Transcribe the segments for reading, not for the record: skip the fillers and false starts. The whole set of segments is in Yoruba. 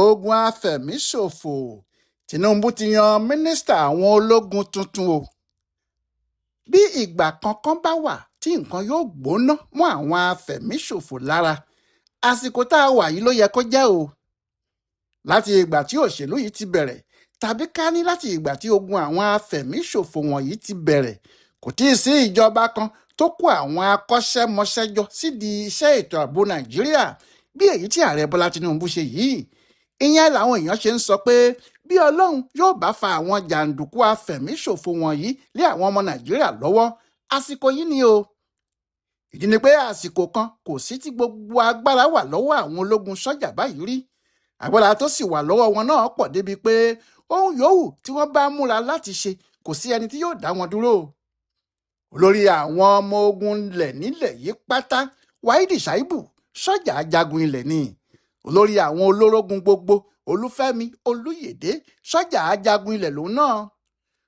Ogun àfẹ̀míṣòfò, Tinubu ti yan mínísítà àwọn ológun tuntun o. Bí ìgbà kankan bá wà tí nǹkan yóò gbóná mọ́ àwọn afẹ̀míṣòfò lára, àsìkò tá a wà yìí ló yẹ kó jẹ́ o. Láti ìgbà tí òṣèlú yìí ti bẹ̀rẹ̀, tàbí ká ní láti ìgbà tí ogun àwọn afẹ̀míṣòfò wọ̀nyí ti bẹ̀rẹ̀, kò tíì sí ìjọba kan tó kó àwọn akọ́ṣẹ́mọṣẹ́ jọ sídìí iṣẹ́ ètò ààbò Nàìjíríà bí èyí tí ààrẹ Bọ́lá Tinubu ṣe yìí. Ìyẹn làwọn èèyàn ṣe ń sọ pé bí Ọlọ́run yóò bá fa àwọn jàǹdùkú afẹ̀míṣòfò wọ̀nyí lé àwọn ọmọ Nàìjíríà lọ́wọ́, àsìkò yìí ni o. Ìdí ni pé àsìkò kan kò sí tí gbogbo agbára wà lọ́wọ́ àwọn ológun sọ́jà báyìí rí. Agbára tó sì wà lọ́wọ́ wọn náà pọ̀ débi pé ohun yòówù tí wọ́n bá múra láti ṣe, kò sí ẹni tí yóò dá wọn dúró. Olórí àwọn ọmọ ogun ilẹ̀ nílẹ̀ yìí pátá, Wáídì Ṣáíbù, sọ́jà ajagun ilẹ̀ ni. Olórí àwọn olórógun gbogbo, Olúfẹ́mi Olúyèdé, sọ́jà ajagun ilẹ̀ lòun náà.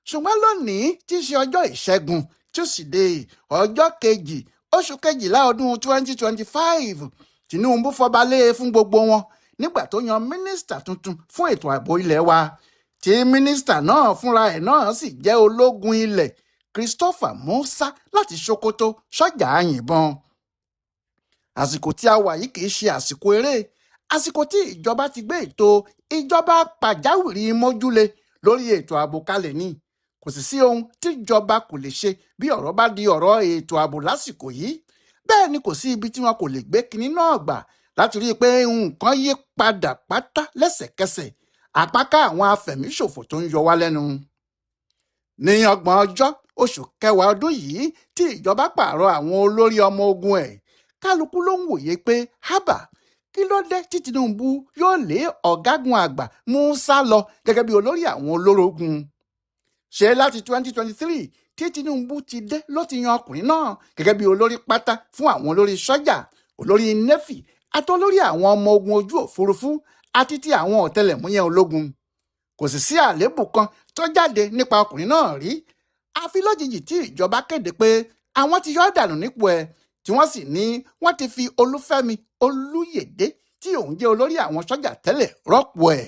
Ṣùgbọ́n lónìí tí í ṣe ọjọ́ Ìṣẹ́gun, Túsídẹ̀ẹ́, ọjọ́ 2 oṣù kejìlá ọdún 2025, Tinubu fọba lé fún gbogbo wọn nígbà tó yan mínísítà tuntun fún ètò ààbò ilẹ̀ wa, tí mínísítà náà fúnra ẹ̀ náà sì jẹ́ ológun ilẹ̀, Christopher Musa láti Sokoto, sọ́jà àyìnbọn. Àsìkò tí a wà yìí kì í ṣe àsìkò eré, àsìkò tí ìjọba ti gbé ètò ìjọba pàjáwìrì mójúlé lórí ètò ààbò kalẹ̀ ni. Kò sì sí ohun tíjọba kò lè ṣe bí ọ̀rọ̀ bá di ọ̀rọ̀ ètò ààbò lásìkò yìí. Bẹ́ẹ̀ ni kò sí ibi tí wọn kò lè gbé kinní náà gbà láti rí i pé nǹkan yí padà pátá lẹ́sẹ̀kẹsẹ̀, àpáká àwọn afẹ̀míṣòfò tó ń yọ wá lẹ́nu. Ní 30 ọjọ́ oṣù kẹwàá ọdún yìí tí ìjọba pààrọ̀ àwọn olórí ọmọ ogun ẹ̀, kálukú ló ń wòye pé hábà, kí ló dé tí Tinubu yóò lé ọ̀gágun àgbà Musa lọ gẹ́gẹ́ bí olórí àwọn olórógun? Ṣé láti 2023 tí Tinubu ti dé ló ti yan ọkùnrin náà gẹ́gẹ́ bí olórí pátá fún àwọn olórí sọ́jà, olórí nẹ́fì àti olórí àwọn ọmọ ogun ojú òfurufú àti ti àwọn ọ̀tẹlẹ̀múyẹ́ ológun? Kò sì sí àléébù kan tó jáde nípa ọkùnrin náà rí. Àfi lójijì tí ìjọba kéde pé àwọn ti yọ ọ́ dànù nípò ẹ̀, tí wọ́n sì ní wọ́n ti fi Olúfẹ́mi Olúyèdé tí òun jẹ́ olórí àwọn sọ́jà tẹ́lẹ̀ rọ́pò ẹ̀.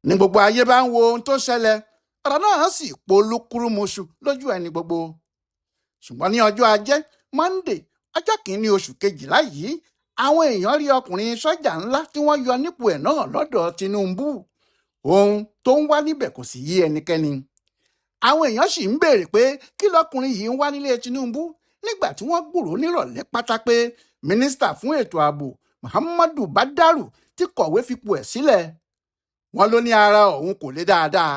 Ní gbogbo ayé bá ń wo ohun tó ṣẹlẹ̀, ọ̀rọ̀ náà sì polúkúrúmuṣu lójú ẹni gbogbo. Ṣùgbọ́n ní ọjọ́ Ajé Monday, ọjọ́ 1 oṣù kejìlá yìí, àwọn èèyàn rí ọkùnrin sọ́jà ńlá tí wọ́n yọ nípò ẹ̀ náà lọ́dọ̀ Tinubu. Ohun tó ń wá níbẹ̀ kò sì yé ẹnikẹ́ni. Àwọn èèyàn sì ń béèrè pé kí lọkùnrin yìí ń wá nílé Tinubu nígbà tí wọ́n gbúròó nírọ̀lẹ́ pátá pé mínísítà fún ètò ààbò Muhammadu Badaru ti kọ̀wé fipò ẹ̀ sílẹ̀. Wọ́n ló ní ara òun kò le dáadáa.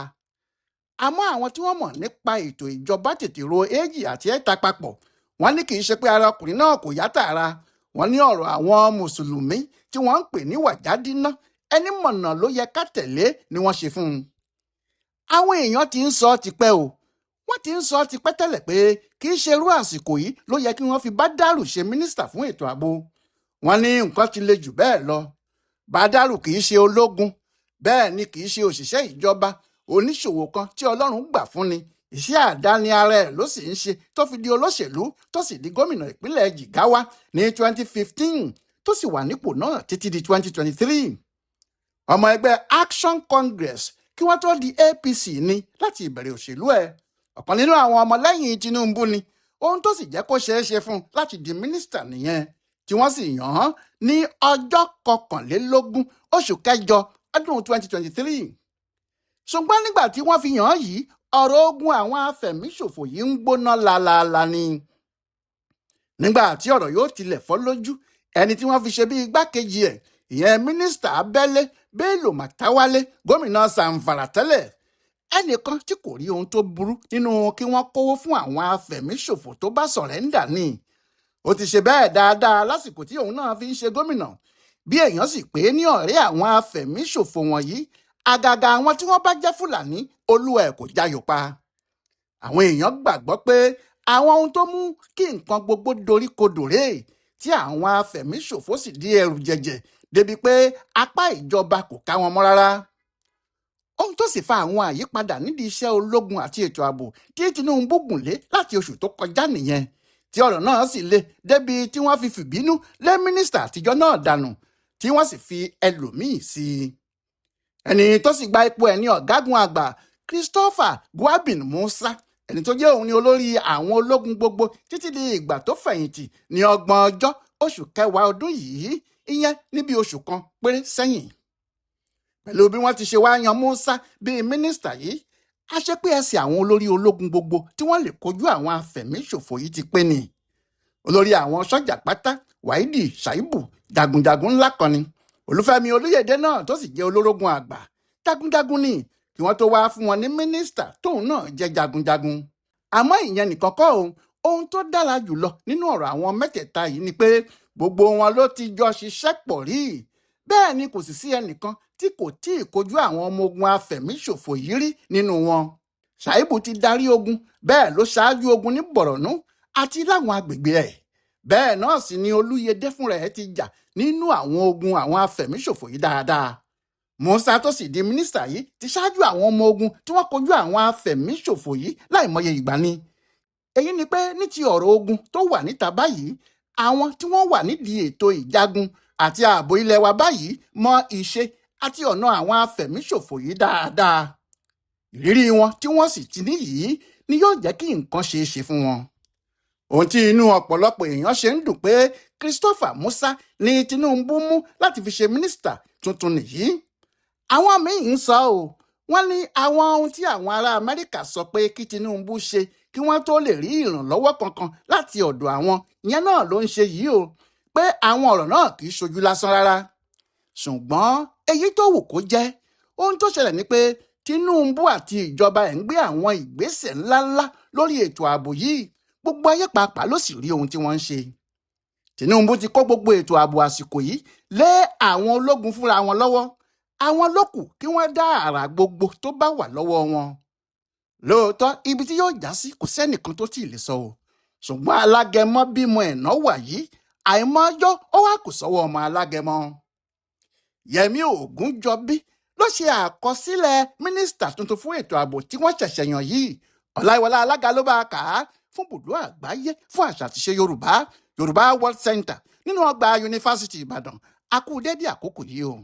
Àmọ́ àwọn tí wọ́n mọ̀ nípa ètò ìjọba tètè ro èjì àti ẹ̀ta papọ̀. Wọ́n ní kì í ṣe pé ara ọkùnrin náà kò yá tààrà. Wọ́n ní ọ̀rọ̀ àwọn mùsùlùmí tí wọ́n ń pè ní wàjádínà, ẹni mọ̀nà ló yẹ ká tẹ̀lé ni wọ́n ṣe fún un. Àwọn èèyàn ti ń sọ tipẹ́ o. Wọ́n ti ń sọ tipẹ́ tẹ́lẹ̀ pé kì í ṣe irú àsìkò yìí ló yẹ kí wọ́n fi Badaru ṣe mínísítà fún ètò ààbò. Wọ́n ní nǹkan ti le jù bẹ́ẹ̀ lọ. Badaru kì í ṣe ológun, bẹ́ẹ̀ ni kì í ṣe òṣìṣẹ́ ìjọba, oníṣòwò kan tí Ọlọ́run gbà fún ni. Iṣẹ́ àdáni ara ẹ̀ ló sì ń ṣe tó fi di olóṣèlú, tó sì di gómìnà ìpínlẹ̀ Jigawa ní 2015, tó sì wà nípò náà títí di 2023. Ọmọ ẹgbẹ́ Action Congress kí wọ́n tó di APC ni láti ìbẹ̀rẹ̀ òṣèlú ẹ̀. Ọ̀kan nínú àwọn ọmọlẹ́yìn Tinubu ni. Ohun tó sì jẹ́ kó ṣeé ṣe fún un láti di mínísítà nìyẹn, tí wọ́n sì yàn án ní ọjọ́ 21 oṣù kẹjọ ọdún 2023. Ṣùgbọ́n nígbà tí wọ́n fi yàn án yìí, ọ̀rọ̀ ogun àwọn afẹ̀míṣòfò yìí ń gbóná lálaalà ni. Nígbà tí ọ̀rọ̀ yóò tilẹ̀ fọ́ lójú, ẹni tí wọ́n fi ṣe bí igbákejì ẹ̀, ìyẹn mínísítà abẹ́lé Bello Matawalle, gómìnà Zamfara tẹ́lẹ̀, ẹnìkan tí kò rí ohun tó burú nínú kí wọ́n kówó fún àwọn afẹ̀míṣòfò tó bá sọ̀rẹ́ńdà ni. Ó ti ṣe bẹ́ẹ̀ dáadáa lásìkò tí òun náà fi ń ṣe gómìnà. Bí èèyàn sì pé ní ọ̀rẹ́ àwọn afẹ̀míṣòfò wọ̀nyí, àgàgà àwọn tí wọ́n bá jẹ́ Fúlàní, olúwa ẹ̀ kò jayò pa. Àwọn èèyàn gbàgbọ́ pé àwọn ohun tó mú kí nǹkan gbogbo dorí kodò rèé, tí àwọn afẹ̀míṣòfò sì di ẹrù jẹ̀jẹ̀ débi pé apá ìjọba kò ká wọn mọ́ rárá. Ohun tó sì fa àwọn àyípadà nídìí iṣẹ́ ológun àti ètò ààbò tí Tinubu gùn lé láti oṣù tó kọjá nìyẹn, tí ọ̀rọ̀ náà sì le débi tí wọ́n fi fìbínú lé mínísítà àtijọ́ náà dànù, tí wọ́n sì fi ẹlòmíì sí i. Ẹni tó sì gba ipò ẹ̀ ní ọ̀gágun àgbà Christopher Gwabin Musa, ẹni tó jẹ́ òun ni olórí àwọn ológun gbogbo títí di ìgbà tó fẹ̀yìntì ní 30 ọjọ́ oṣù kẹwàá ọdún yìí, ìyẹn níbi oṣù kan péré sẹ́yìn. Pẹ̀lú bí wọ́n ti ṣe wá yan Musa bíi mínísítà yìí, a ṣe pé ẹsẹ̀ àwọn olórí ológun gbogbo tí wọ́n lè kojú àwọn afẹ̀míṣòfò yìí ti pé ni. Olórí àwọn sọ́jà pátá Wáídì Ṣàìbù jagunjagun ńlá kan ni. Olúfẹ́mi Olúyẹ̀dé náà tó sì jẹ́ olórógun àgbà jagunjagun ni, kí wọ́n tó wá fún wọn ní mínísítà tóun náà jẹ́ jagunjagun. Àmọ́ ìyẹn nìkan kọ́ o, ohun tó dára jùlọ nínú ọ̀rọ̀ àwọn mẹ́tẹ̀ẹ̀ta yìí ni pé gbogbo wọn ló ti jọ ṣiṣẹ́ pọ̀ rí. Bẹ́ẹ̀ ni kò sì sí ẹnìkan tí kò tí ì kojú àwọn ọmọ ogun afẹ̀míṣòfò yìí rí nínú wọn. Ṣàìbù ti darí ogun, bẹ́ẹ̀ ló ṣáájú ogun ní Bọ̀rọ̀nú àti láwọn agbègbè ẹ̀. Bẹ́ẹ̀ náà sì ni Olúyẹdé fúnra ẹ̀ ti jà nínú àwọn ogun àwọn afẹ̀míṣòfò yìí dáadáa. Musa tó sì di mínísítà yìí ti ṣáájú àwọn ọmọ ogun tí wọ́n kojú àwọn afẹ̀míṣòfò yìí láìmọye ìgbà ni. Èyí ni pé ní ti ọ̀rọ̀ ogun tó wà níta báyìí, àwọn tí wọ́n wà nídìí ètò ìjagun àti ààbò ilẹ̀ wa báyìí mọ ìṣe àti ọ̀nà àwọn afẹ̀míṣòfò yìí dáadáa. Ìrírí wọn tí wọ́n sì ti ní yìí ni yóò jẹ́ kí nǹkan ṣeé ṣe fún wọn. Ohun tí inú ọ̀pọ̀lọpọ̀ èèyàn ṣe ń dùn pé Christopher Musa ni Tinubu mú láti fi ṣe mínísítà tuntun nìyí. Àwọn míín ń sọ ọ́, wọ́n ní àwọn ohun tí àwọn ará Amẹ́ríkà sọ pé kí Tinubu ṣe kí wọ́n tó lè rí ìrànlọ́wọ́ kankan láti ọ̀dọ̀ àwọn, ìyẹn náà ló ń ṣe yìí o, pé àwọn ọ̀rọ̀ náà kì í ṣojú lásán rárá. Ṣùgbọ́n èyí tó wù kó jẹ́, ohun tó ṣẹlẹ̀ ni pé Tinubu àti ìjọba ẹ̀ ń gbé àwọn ìgbésẹ̀ ńláńlá lórí ètò ààbò yìí, gbogbo ayé pàápàá ló sì rí ohun tí wọ́n ń ṣe. Tinubu ti kó gbogbo ètò ààbò àsìkò yìí lé àwọn ológun fúnra wọn lọ́wọ́. Àwọn ló kù kí wọ́n dá àrà gbogbo tó bá wà lọ́wọ́ wọn. Lóòótọ́ ibi tí yóò já sí kò sẹ́nìkan tó tíì lè sọ o. Ṣùgbọ́n alágẹmọ bímọ ẹ̀nà wà yìí, àìmọ́jọ́ ó wá kù sọ́wọ́ ọmọ alágẹmọ. Yẹmí Ògúnjọbí ló ṣe àkọsílẹ̀ mínísítà tuntun fún ètò ààbò tí wọ́n ṣẹ̀ṣẹ̀ yàn yìí. Ọláìwọlá Alága ló bá a kà á fún bùdó àgbáyé fún àṣà àtiṣe Yorùbá, Yorùbá World Center nínú ọgbà Yunifásítì Ìbàdàn. A kú dédé àkókò yìí o.